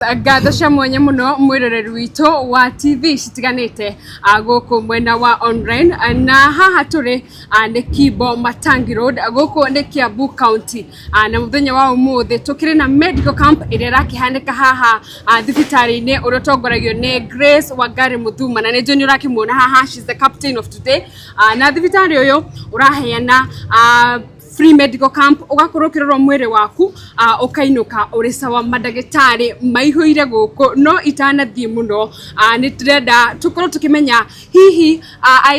Ngatho cia mwanya muno mwiroreri witũ wa TV citiganĩte gũkũ mwena wa online. Na haha tũrĩ nĩ Kimbo Matangi Road, gũkũ nĩ Kiambu County. Na mũthenya wa ũmũthĩ tũkĩrĩ na medical camp ĩrĩa ĩrakĩhanĩka haha thibitarĩ-inĩ ũrĩa ũtongoragio nĩ Grace Wangari Muthuma, na nĩ njũĩ nĩ ũrakĩmuona haha, she's the captain of today. Na thibitarĩ ũyũ ũraheana free medical camp, ũgakorwo ũkĩrorwo mwĩrĩ waku, ũkainũka ũrĩ sawa. Mandagĩtarĩ maihũire gũkũ, no itanathiĩ mũno, nĩ tũrenda tũkorwo tũkĩmenya hihi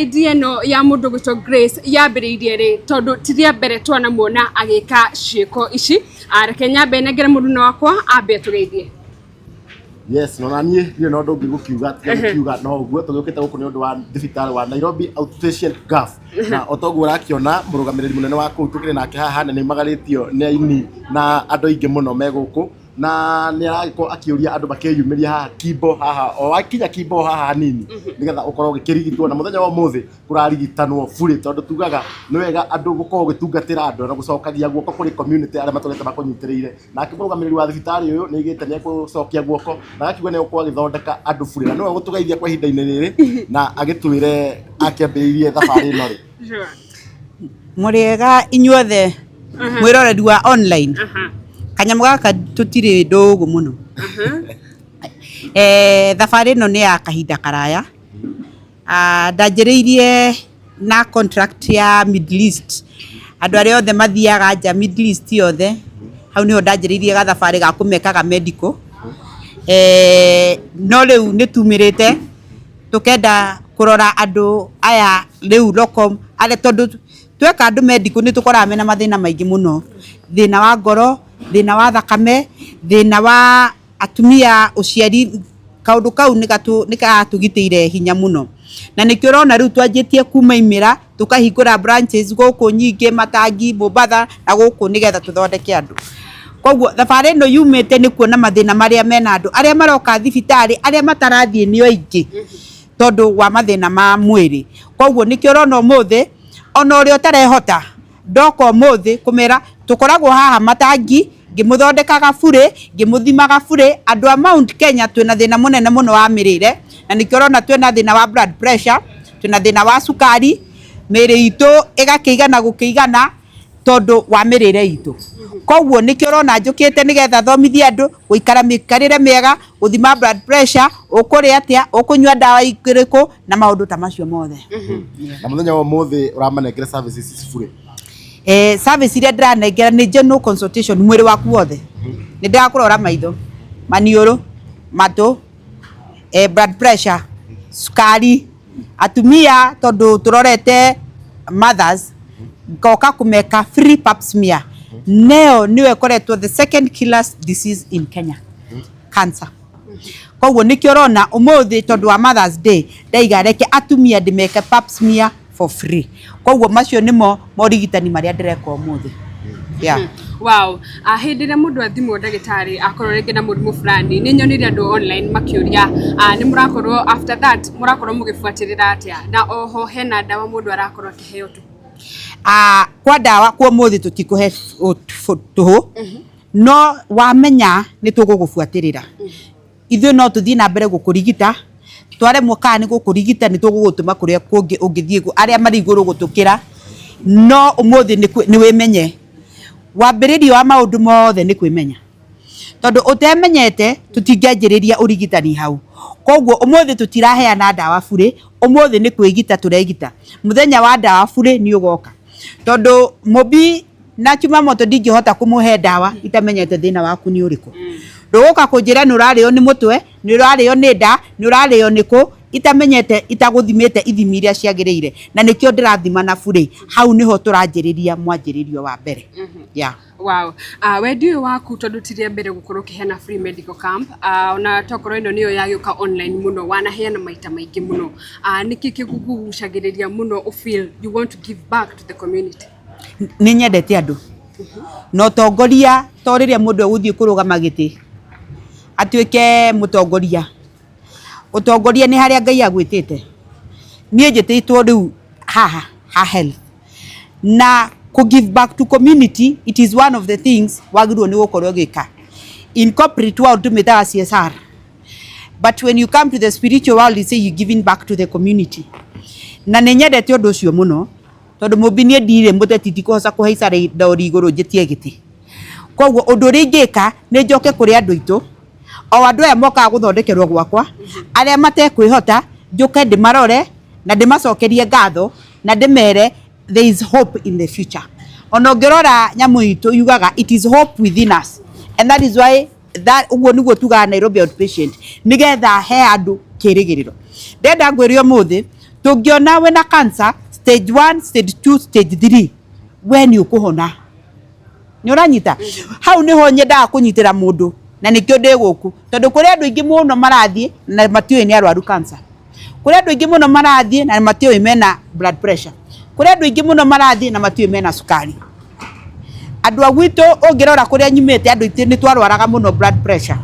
idea ĩno ya mũndũ gwĩtwo Grace yambĩrĩirie rĩ, tondũ ti rĩa mbere twanamuona agĩka ciĩko ici. Reke nyambe nengere mũruna wakwa ambe atũgeithie. Yes, no na niĩ ndirĩ na ũndũ ũngĩ gũkiuga tiga gũkiuga no ũguo tũgĩũkĩte gũkũ nĩ ũndũ wa thibitarĩ wa Nairobi Outpatient Gulf, na o toguo ũrakĩona mũrũgamĩrĩri mũnene wa kũu tũkĩrĩ nake haha, na nĩ magarĩtio nĩ aini na andũ aingĩ mũno me gũkũ, na nĩ aragĩkorwo akĩũria andũ makĩyumĩria haha Kimbo haha, o wakinya Kimbo haha hanini, nĩgetha ũkorwo ũgĩkĩrigitwo. Na mũthenya wa ũmũthĩ kũrarigitanwo burĩ, tondũ tugaga nĩ wega andũ gũkorwo ũgĩtungatĩra andũ na gũcokagia guoko kũrĩ community arĩa matũrĩte makũnyitĩrĩire. Nake mũrũgamĩrĩri wa thibitarĩ ũyũ nĩ aigĩte nĩ egũcokia guoko na agakiuga nĩ egũkorwo agĩthondeka andũ burĩ, na nĩwe ũgũtũgeithia kwa ihinda-inĩ rĩrĩ na agĩtwĩre akĩambĩrĩirie thabarĩ ĩno rĩ. Sure. Mũrĩega inyuothe mwĩroreri wa online. Kanyamũ gaka tũtirĩ ndũgũ mũno. Thabarĩ ĩno nĩ ya kahinda karaya. Ndanjĩrĩirie na contract ya Middle East, andũ arĩa othe mathiaga nja Middle East yothe, hau nĩho ndanjĩrĩirie gathabarĩ ga kũmekaga medical. No rĩu nĩ tumĩrĩte tũkenda kũrora andũ aya rĩu local arĩa, tondũ tweka andũ medical nĩ tũkoraga mena mathĩna maingĩ mũno, thĩna wa ngoro, thĩna wa thakame, thĩna wa atumia ũciari. Kaũndũ kau nĩ karatũgitĩire hinya mũno, na nĩkĩo ũrona rĩu twanjĩtie kuma Imĩra tũkahingũra branches gũkũ nyingĩ, Matangi, Mombatha na gũkũ, nĩgetha tũthondeke andũ. Koguo thabarĩ ĩno yumĩte nĩ kuona mathĩna marĩa mena andũ arĩa maroka thibitarĩ, arĩa matarathiĩ nĩ aingĩ tondũ wa mathĩna ma mwĩrĩ. Koguo nĩkĩo ũrona ũmũthĩ ona ũrĩa ũtarehota ndoka ũmũthĩ kũmera tũkoragwo haha Matangi ngĩmũthondekaga burĩ, ngĩmũthimaga burĩ. Andũ a Mount Kenya twĩna thĩna mũnene mũno wa mĩrĩre, na nĩkĩo ũrona twĩna thĩna wa blood pressure, twĩna thĩna wa cukari, mĩrĩ itũ ĩgakĩigana gũkĩigana tondũ wa mĩrĩre itũ. Koguo nĩkĩo ũrona njũkĩte nĩgetha thomithie andũ gũikara mĩikarĩre mĩega, gũthima blood pressure, ũkũrĩa atĩa, ũkũnyua ndawa irĩkũ na maũndũ ta macio mothe. Na mũthenya wa ũmũthĩ ũramanengere services ici burĩ? Service iria ndĩranengera nĩ general consultation, mwĩrĩ waku wothe. Nĩ ndĩrakũrora maitho, maniũrũ, matũ, blood pressure, cukari, atumia tondũ tũrorete mothers, ngoka kũmeka free pap smear. Neo nĩyo ĩkoretwo the second killer disease in Kenya, cancer. Koguo nĩkĩo ũrona ũmũthĩ tondũ wa Mothers Day ndaiga reke atumia ndĩmeke pap smear for free. Koguo macio nĩmo morigitani marĩa ndĩreka ũmũthĩ, yeah. Wow. Hĩndĩ ĩrĩa mũndũ athimwo ndagĩtarĩ akorwo rĩngĩ na mũrimũ fulani, nĩ nyonire andũ online makĩũria, nĩ mũrakorwo after that mũrakorwo mũgĩbuatĩrĩra atĩa, na oho hena ndawa mũndũ arakorwo akĩheo tu? Kwa ndawa kwa ũmũthĩ tũtikũhe tũhũ, no wamenya nĩ tũgũgũbuatĩrĩra. Ithuĩ no tũthiĩ na mbere gũkũrigita, twaremwo kana nĩ gũkũrigita nĩ tũgũgũtũma kũrĩa kũngĩ ũngĩthiĩ arĩa marĩ igũrũ gũtũkĩra. No ũmũthĩ nĩ wĩmenye. Wambĩrĩrio wa maũndũ mothe nĩ kwĩmenya, tondũ ũtemenyete tũtingĩanjĩrĩria ũrigitani hau. Koguo ũmũthĩ tũtiraheana ndawa burĩ, ũmũthĩ nĩ kwĩgita tũregita. Mũthenya wa ndawa burĩ nĩ ũgoka, tondũ mũmbi na Jumamoto ndingĩhota kũmũhe ndawa itamenyete thĩna waku nĩ ũrĩkũ. Ndũgũka kũnjĩra nĩ ũrarĩo nĩ mũtwe, nĩ ũrarĩo nĩ nda, nĩ ũrarĩo nĩ kũ, itamenyete, itagũthimĩte ithimi iria ciagĩrĩire, na nĩkĩo ndĩrathima na burĩ. Hau nĩho tũranjĩrĩria mwanjĩrĩrio wa mbere, yeah. Wow. Wendi ũyũ waku, tondũ ti rĩa mbere gũkorwo ũkĩheana free medical camp, ona tokorwo ĩno nĩyo yagĩũka online mũno, wanaheana maita maingĩ mũno. Nĩkĩ kĩgũkũgucagĩrĩria mũno ũ feel you want to give back to the community? Nĩ nyendete andũ na ũtongoria, to rĩrĩa mũndũ egũthiĩ kũrũgama gĩtĩ atuĩke mũtongoria. Ũtongoria nĩ harĩa Ngai agwĩtĩte. Niĩ njĩtĩtwo rĩu haha ha health na kũ give back to community, it is one of the things wagĩrĩirwo nĩ gũkorwo ũgĩka. In corporate world tũmĩtaga CSR, but when you come to the spiritual world you say you giving back to the community. Na nĩ nyendete ũndũ ũcio mũno tondũ mũmbi niĩ ndirĩ mũteti, ndikũhota kũhaica ndori igũrũ njĩtie gĩtĩ. Koguo ũndũ ũrĩa ingĩka nĩ njoke kũrĩ andũ aitũ, o andũ aya mokaga gũthondekerwo gwakwa, arĩa matekwĩhota, njũke ndĩmarore na ndĩmacokerie ngatho na ndĩmere there is hope in the future. Ona ũngĩrora nyamũ itũ yugaga it is hope within us, and that is why that ũguo nĩguo tugaga Nairobi Outpatient, nĩgetha he andũ kĩrĩgĩrĩro. Ndenda ngwĩre ũmũthĩ tũngĩona wĩna cancer stage 1, stage 2, stage 3, we nĩ ũkũhona. Nĩ ũranyita hau? Nĩho nyendaga kũnyitĩra mũndũ na nĩkĩo ndĩ gũkũ, tondũ kũrĩ andũ aingĩ mũno marathiĩ na matiũĩ nĩ arwaru cancer, kũrĩ andũ aingĩ mũno marathiĩ na matiũĩ mena blood pressure, kũrĩ andũ aingĩ mũno marathiĩ na matiũĩ mena cukari. Andũ a gwitũ, ũngĩrora kũrĩa nyumĩte, andũ aitũ nĩ twarwaraga mũno blood pressure,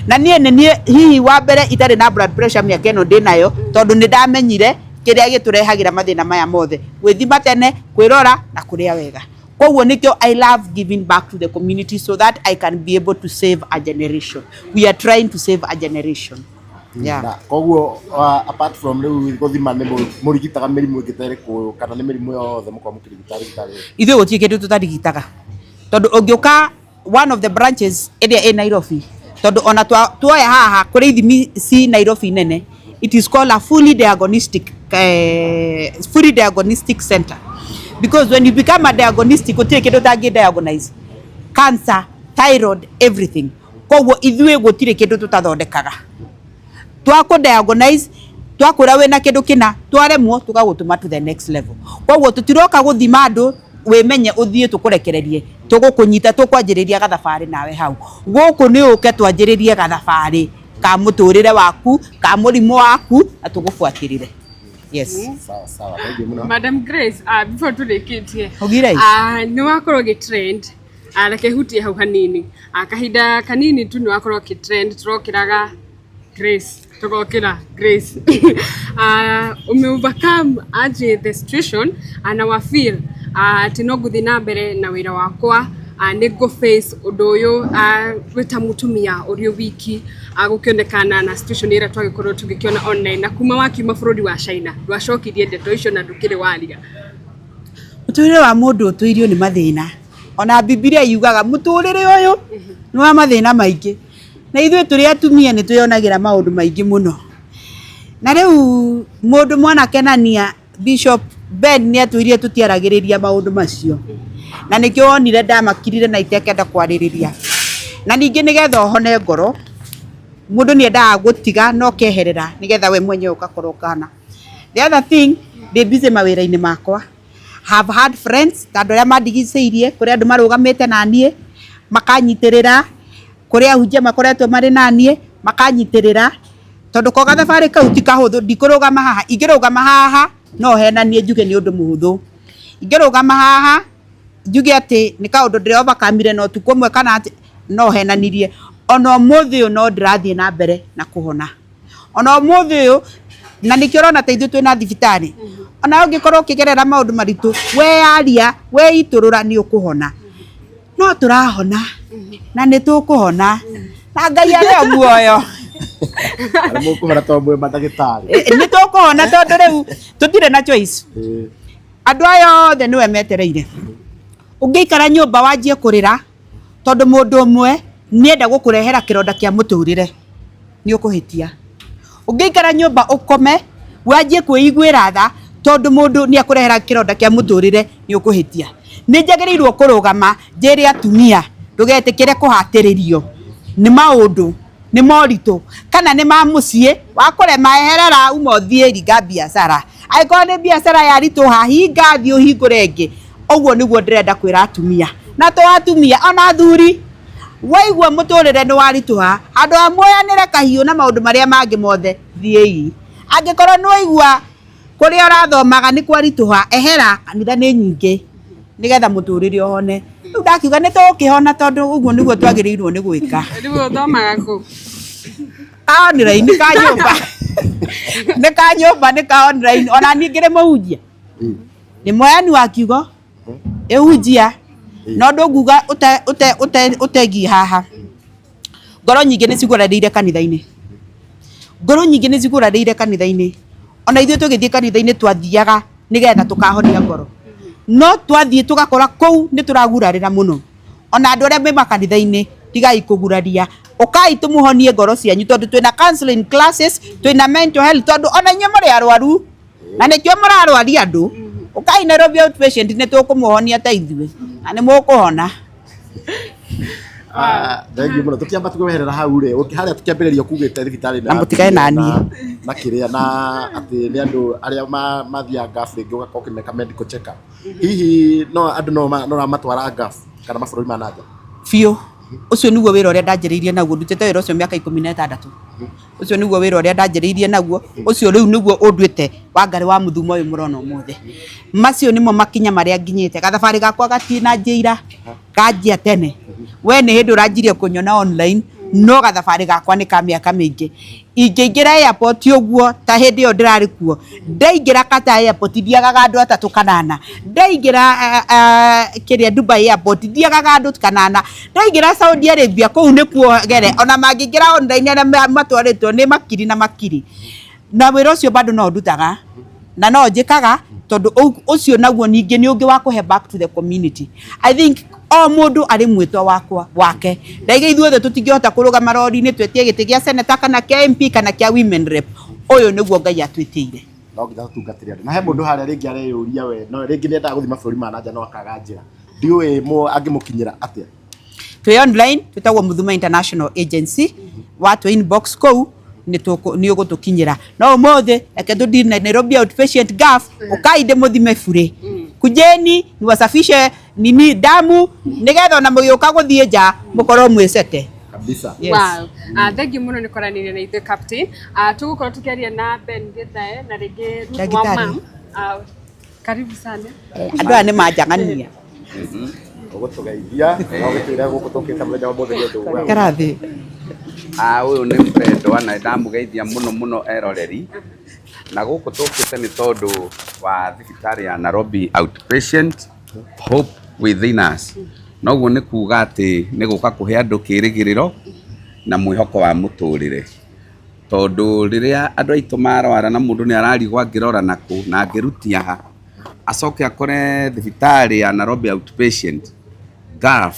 na niĩ nĩ niĩ hihi wa mbere itarĩ na blood pressure mĩaka ĩno ndĩ nayo, tondũ nĩ ndamenyire kĩrĩa gĩtũrehagĩra mathĩna maya mothe: gwĩthima tene, kwĩrora na kũrĩa wega. Koguo nĩkĩo I love giving back to the community so that I can be able to save a generation. We are trying to save a generation, yeah. Na koguo apart from rĩu gũthima, nĩ mũrigitaga mĩrimũ ĩngĩ ta ĩrĩkũ, kana nĩ mĩrimũ yothe mũkoragwo mũkĩrigita thibitarĩ? Ithuĩ gũtirĩ kĩndũ tũtarigitaga, tondũ ũngĩũka one of the branches ĩrĩa ĩ Nairobi, tondũ ona tuoya haha kũrĩ ithimi ci Nairobi nene, it is called a fully diagnostic center, because when you become a diagnostic, gũtirĩ kĩndũ ũtangĩ diagnose: cancer, thyroid, everything. Koguo ithuĩ gũtirĩ kĩndũ tũtathondekaga. Twakũ diagnose, twakwĩra wĩna kĩndũ kĩna, twaremwo tũgagũtũma to the next level. Koguo tũtiroka gũthima andũ wĩmenye ũthiĩ tũkũrekererie, tũgũkũnyita, tũkwanjĩrĩria gathabarĩ nawe hau. Gũkũ nĩ ũke twanjĩrĩrie gathabarĩ ka mũtũrĩre waku, ka mũrimũ waku, na tũgũbuatĩrĩre, yes. Sawa sawa, thank you mũno. Madam Grace, before tũrĩkĩtie, Ũgire. Nĩ wakorwo ũgĩtrend, reke hutie hau hanini, kahinda kanini tu nĩ wakorwo ũgĩtrend, tũrokĩraga Grace, tũgokĩra Grace. Ume overcome aje the situation na wa feel atĩ no ngũthiĩ na mbere na wĩra wakwa, nĩ ngũ face ũndũ ũyũ, wĩ ta mũtumia ũrĩ wiki, gũkĩonekana na situation ĩrĩa twagĩkorwo tũgĩkĩona online, na kuma wakiuma bũrũri wa China ndwacokirie ndeto icio na ndũkĩrĩ waria? Mũtũrĩre wa mũndũ ũtũirio nĩ mathĩna. Ona Bibilia yugaga mũtũrĩre ũyũ nĩ wa mathĩna maingĩ, na ithuĩ tũrĩ atumia nĩ twĩyonagĩra maũndũ maingĩ mũno. Na rĩu mũndũ mwanakenania Bishop Ben nĩ atwĩrire tũtiaragĩrĩria maũndũ macio, na nĩkĩo wonire ndamakirire na itekenda kwarĩrĩria. Na ningĩ nĩgetha ũhone ngoro, mũndũ nĩ endaga gũtiga na ũkeherera nĩgetha we mwenyewe ũgakorwo ũkana. The other thing, ndĩ busy mawĩra-inĩ makwa. Have had friends, ta andũ arĩa mandigicĩirie, kũrĩ andũ marũgamĩte na niĩ makanyitĩrĩra, kũrĩ ahunjia makoretwo marĩ na niĩ makanyitĩrĩra, tondũ ko gathabarĩ kau ti kahũthũ. Ndikũrũgama haha, ingĩrũgama haha no henanie njuge nĩ ũndũ mũhũthũ, ingĩrũgama haha njuge atĩ nĩ kaũndũ ndĩra overcome na ũtukũ ũmwe kana atĩ no henanirie. Ona ũmũthĩ ũyũ no ndĩrathiĩ na mbere na kũhona, ona ũmũthĩ ũyũ, na nĩkĩo ũrona ta ithuĩ twĩna thibitarĩ. Ona ũngĩkorwo ũkĩgerera maũndũ maritũ, weyaria, weitũrũra, nĩ ũkũhona. No tũrahona na nĩ tũkũhona na Ngai arĩ o muoyo. Arĩa mũkũhona tondũ mwĩ mandagĩtarĩ. Nĩ tũkũhona tondũ rĩu tũtirĩ na choice. Andũ aya othe nĩwe metereire. Ũngĩikara nyũmba wanjie kũrĩra tondũ mũndũ ũmwe nĩenda gũkũrehera kĩronda kĩa mũtũrĩre, nĩ ũkũhĩtia. Ũngĩikara nyũmba ũkome wanjie kwĩiguĩra tha tondũ mũndũ nĩ akũrehera kĩronda kĩa mũtũrĩre, nĩ ũkũhĩtia. Nĩ njagĩrĩirwo kũrũgama njĩre atumia, ndũgetĩkĩre kũhatĩrĩrio nĩ maũndũ, nĩ moritũ kana nĩ ma mũciĩ wakũrema. Eherera, uma ũthiĩ ringa biacara. Angĩkorwo nĩ biacara yaritũha, hinga, thiĩ ũhingũre ĩngĩ. Ũguo nĩguo ndĩrenda kwĩra atumia, na to atumia, ona athuri. Waigua mũtũrĩre nĩ waritũha, handũ ha muoyanĩre kahiũ na maũndũ marĩa mangĩ mothe, thiĩi. Angĩkorwo nĩ waigua kũrĩa ũrathomaga nĩ kwaritũha, ehera, kanitha nĩ nyingĩ, nĩgetha mũtũrĩre ũhone. Rĩu ndakiuga nĩ tũgũkĩhona, tondũ ũguo nĩguo twagĩrĩirwo nĩ gwĩka. Rĩu ũthomaga kũ? Ka online, ka nyũmba, nĩ ka nyũmba, nĩ ka online. Ona niĩ ngĩrĩ mũhunjia, nĩ moyani wa kiugo ĩhunjia, no ndũnguga ũtegiĩ haha. Ngoro nyingĩ nĩ cigũrarĩire kanitha-inĩ, ngoro nyingĩ nĩ cigũrarĩire kanitha-inĩ. Ona ithuĩ tũgĩthiĩ kanitha-inĩ twathiaga nĩgetha tũkahonia ngoro, no twathiĩ tũgakora kũu nĩ tũragurarĩra mũno. Ona andũ arĩa me makanitha-inĩ, tigai kũguraria, ũkai tũmũhonie ngoro cianyu, tondũ twĩna counseling classes, twĩna mental health, tondũ ona inyuĩ mũrĩ arwaru na nĩkĩo mũrarwaria andũ. Ũkai Nairobi Outpatient, nĩ tũkũmũhonia ta ithuĩ na nĩ mũkũhona. Ah, thank you mũno. Tũkĩamba tũkĩweherera hau rĩ, harĩa tũkĩambĩrĩria kugĩte thibitarĩ Na mũtigae na niĩ. Na kĩrĩa na atĩ nĩ andũ arĩa mathiaga Gulf rĩngĩ ũgakorwo ũkĩmeka medical check up. Hihi no andũ no ramatwara Gulf kana mabũrũri ma nanja? Biũ. Ũcio nĩguo wĩra ũrĩa ndanjĩrĩirie naguo. Ndutĩte wĩra ũcio mĩaka 16. Ũcio nĩguo wĩra ũrĩa ndanjĩrĩirie naguo. Ũcio rĩu nĩguo ũnduĩte Wangarĩ wa Mũthuma ũyũ mũrona ũmũthĩ. Macio nĩmo makinya marĩa nginyĩte. Gathabarĩ gakwa gatinanjia ira, kanjia tene. We nĩ hĩndĩ ũranjirie kũnyona online, no gathabarĩ gakwa nĩ ka mĩaka mĩingĩ. Ingĩingĩra airport ũguo ta hĩndĩ ĩyo ndĩrarĩ kuo, ndaingĩra Qatar airport ndiagaga andũ atatũ kana ana. Ndaingĩra kĩrĩa Dubai airport ndiagaga andũ kana ana. Ndaingĩra Saudi Arabia kũu nĩkuo gere, ona mangĩingĩra online arĩa matwarĩtwo nĩ makiri na makiri. Na wĩra ũcio bado no ndutaga na no njĩkaga, tondũ ũcio naguo ningĩ nĩ ũngĩ wa kũhe back to the community. I think o mũndũ arĩ mwĩtwa wakwa wake. Ndaiga ithuothe tũtingĩhota kũrũgama rori-inĩ twetie gĩtĩ gĩa senator kana kĩa MP kana kĩa women rep. Ũyũ nĩguo Ngai atwĩtĩire. No nginya tũtungatĩre andũ. Na he mũndũ harĩa rĩngĩ areyũria we no rĩngĩ nĩ endaga gũthiĩ mabũrũri ma nanja no akaga njĩra, ndiũĩ angĩmũkinyĩra atĩa? Twĩ online, twĩtagwo Muthuma International Agency. Watũ inbox kũu nĩ ũgũtũkinyĩra. No ũmũthĩ reke tũthiĩ na Nairobi Outpatient Gulf. Ũkai ndĩmũthime bure, kujeni niwasafishe nini damu, nĩgetha ona mũgĩũka gũthiĩ nja mũkorwo mwĩcete. Kabisa. Yes. Wow. Thank you mũno nĩ kwaranĩria na ithuĩ, Captain. Tũgũkorwo tũkĩaria na Ben Githae na rĩngĩ Ruth wa Ndagĩtarĩ. Mam. Karibu sana. Andũ aya nĩ manjang'ania. Ũgũtũgeithia na ũgĩtwĩre gũkũ tũkĩte mũthenya wa ũmũthĩ nĩ ũndũ wa Karathĩ. Ah, ũyũ nĩ mpendwa na ndamũgeithia mũno mũno eroreri. Na gũkũ tũkĩte nĩ tondũ wa thibitarĩ ya Nairobi Outpatient Hope Within Us. Noguo nĩ kuga atĩ nĩ gũka kũhe andũ kĩrĩgĩrĩro na mwĩhoko wa mũtũrĩre, tondũ rĩrĩa andũ aitũ marwara na mũndũ nĩ ararigwo angĩrora nakũ na angĩrutia ha, acoke akore thibitarĩ ya Nairobi Outpatient Gulf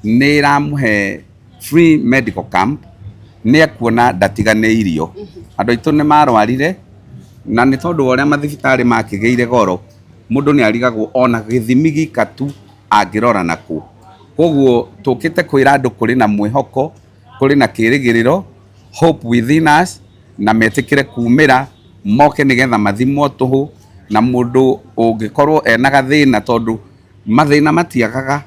nĩ ĩramũhe free medical camp, nĩ ekuona ndatiganĩirio. Andũ aitũ nĩ marwarire, na nĩ tondũ wa ũrĩa mathibitarĩ makĩgĩire goro, mũndũ nĩ arigagwo ona gĩthimi gika tu angĩrora nakũ. Koguo tũkĩte kwĩra andũ kũrĩ na mwĩhoko, kũrĩ na kĩrĩgĩrĩro, hope within us, na metĩkĩre kumĩra moke nĩgetha mathimwo tũhũ. Na mũndũ ũngĩkorwo ena gathĩna, tondũ mathĩna matiagaga,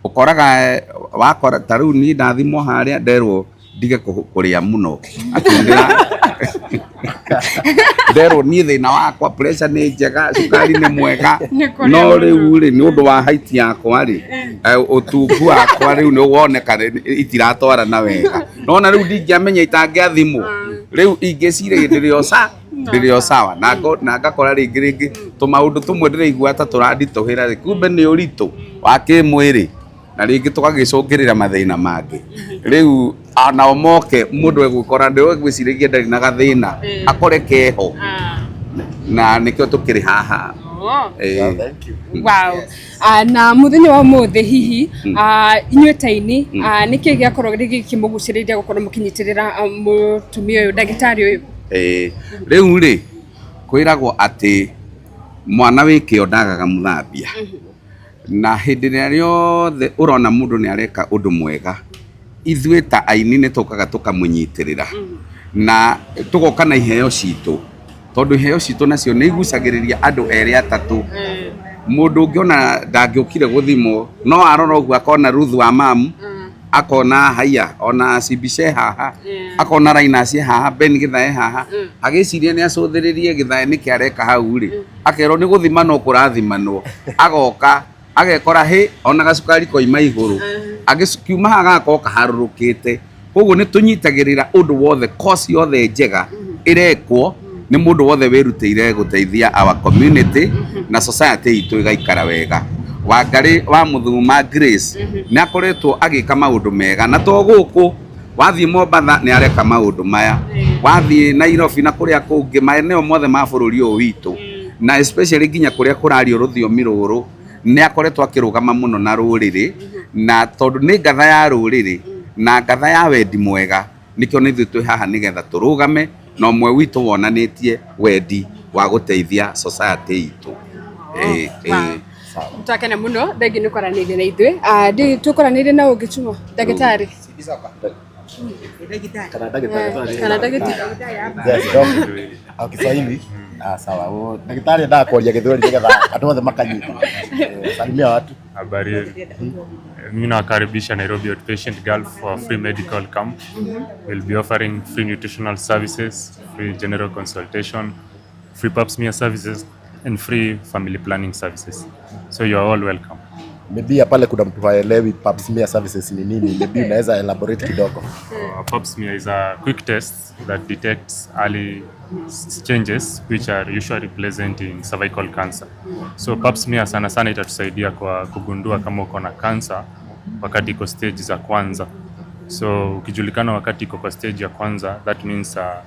ũkoraga wakora ta rĩu niĩ ndathimwo harĩa nderwo ndige kũrĩa mũno. Akĩndĩra nderwo niĩ thĩna wakwa pressure nĩ njega, cukari nĩ mwega, Nĩ kũrĩa no mũno. Rĩu rĩ, nĩ ũndũ wa height yakwa rĩ, ũtungu wakwa rĩu nĩ woneka itiratwarana wega. Nona rĩu ndingĩamenya itangĩathimwo. Rĩu ingĩciria ndĩrĩ o sawa na ngakora rĩngĩ rĩngĩ tũmaũndũ tũmwe ndĩraigua ta tũranditũhĩra rĩ, kumbe nĩ ũritũ wa kĩmwĩrĩ na rĩngĩ tũgagĩcũngĩrĩra mathĩna mangĩ. Rĩu onao moke, mũndũ egwĩkora ndĩgwĩciragia ndarĩ na gathĩna, akore keho, na nĩkĩo tũkĩrĩ haha. Oh. Ĩĩ. Thank you. Wow. Na muthenya wa umuthi hihi inyuĩ ta aini, nĩkĩ gĩakorwo gĩkĩmũgucĩrĩria gũkorwo mũkĩnyitĩrĩra mũtumia ũyũ, ndagĩtarĩ ũyũ? Ĩĩ. Rĩu rĩ, kwĩragwo atĩ mwana wĩ kĩo ndagaga mũthambia. Na hĩndĩ ĩrĩa rĩothe ũrona mũndũ nĩ areka ũndũ mwega, ithuĩ ta aini nĩ tũkaga tũkamũnyitĩrĩra na tũgoka na iheo citũ, tondũ iheo citũ nacio nĩ igucagĩrĩria andũ erĩ atatũ. Mũndũ ũngĩ ona ndangĩũkire gũthimwo, no arora ũguo akona Ruth wa mamu, akona haiya ona Cibice haha, akona Raina ciĩ haha, Ben Githae haha, agĩciria nĩ acũthĩrĩrie Githae nĩkĩ areka hau rĩ, akerwo nĩ gũthimanwo kũrathimanwo, agoka agekora hĩ ona gacukari koima igũrũ, agĩkiuma haha gagakorwo kaharũrũkĩte. Koguo nĩ tũnyitagĩrĩra ũndũ wothe, cause yothe njega ĩrekwo nĩ mũndũ wothe wĩrutĩire gũteithia our community na society itũ ĩgaikara wega. Wangarĩ wa Mũthuma Grace nĩ akoretwo agĩka maũndũ mega, na to gũkũ. Wathiĩ Mombatha nĩ areka maũndũ maya, wathiĩ Nairobi na kũrĩa kũngĩ maeneo mothe ma bũrũri ũyũ witũ, na especially nginya kũrĩa kũrario rũthiomi rũrũ, nĩ akoretwo akĩrũgama mũno na rũrĩrĩ, na tondũ nĩ ngatha ya rũrĩrĩ na ngatha ya wendi mwega, nĩkĩo nĩ ithuĩ twĩ haha nĩgetha tũrũgame na ũmwe witũ wonanĩtie wendi wa gũteithia society itũ. Ĩĩ, ĩĩ. Twakena muno, thengi nĩ kwaranĩria na ithuĩ. Ndi tũkwaranĩria na ũngĩ Chuma, ndagĩtarĩ. Kana ndagĩtarĩ. Kana ndagĩtarĩ. Yes, doc. Ah, Kiswahili. Ah, sawa. Ndagĩtarĩ endaga kwaria Gĩthweri nĩgetha andũ othe makanyita. Salimia watu. Habari yenu. Mimi nawakaribisha Nairobi Outpatient Gulf for a free medical camp. We'll be offering free nutritional services, free general consultation, free pap smear services and free family planning services. So you are all welcome. Maybe pale kuna mtu haelewi pap smear services ni nini. Maybe unaweza elaborate kidogo. Pap smear is a quick test that detects early changes which are usually present in cervical cancer. So pap smear sana sana itatusaidia kwa kugundua kama uko na cancer wakati iko stage za kwanza. So ukijulikana wakati iko kwa stage ya kwanza, that means a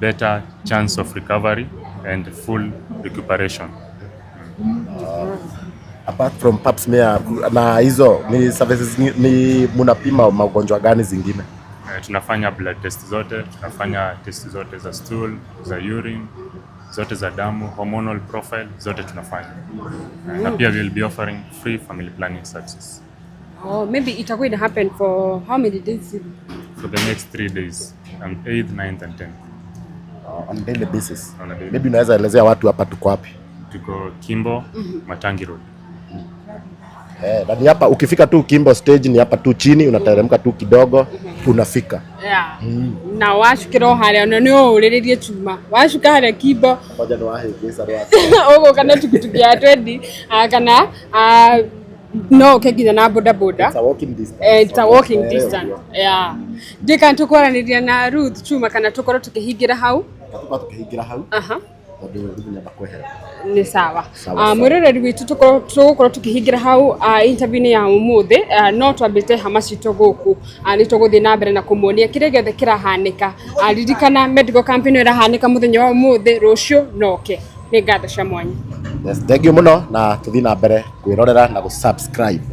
better chance of recovery and full recuperation. Apart from pap smear na hizo ni services ni munapima magonjwa gani zingine? Tunafanya blood test zote, tunafanya test zote za stool, za urine, zote za damu, hormonal profile zote tunafanya. Na pia we will be offering free family planning services. Oh, maybe itakuwa ina happen for how many days? For the next 3 days, on 8th, 9th and 10th. On daily basis. On a daily. Maybe unaweza elezea watu hapa tuko wapi? Tuko Kimbo, Matangi Road. Na ni hapa ukifika tu Kimbo stage ni hapa tu chini unateremka tu kidogo unafika. Yeah. Na wacukĩra o harĩa, ona nĩ ũũrĩrĩrie Chuma, wacuka harĩa Kimbo. Ngoja ni wahĩngĩca ũgũka na tukutuku ya twendi, kana no ũke nginya na boda boda. It's a walking distance. It's a walking distance. Ũguo. Yeah. Ndika tũkwaranĩria na Ruth Chuma kana tũkorwo tũkĩhingĩra hau. Tũkorwo tũkĩhingĩra hau tondũ rĩu nyamba kwehera. Nĩ sawa. Sawa, sawa. Mwĩroreri witũ, tũgũkorwo tũkĩhingĩra hau interview-inĩ ya ũmũthĩ, no twambĩte hama citũ gũkũ. Nĩ tũgũthiĩ na mbere na kũmuonia kĩrĩa gĩothe kĩrahanĩka. Ririkana medical campaign ĩno ĩrahanĩka mũthenya wa ũmũthĩ, rũciũ noke. Nĩ ngatho cia mwanya. Yes, thank you mũno na tũthiĩ na mbere kwĩrorera na gũ subscribe.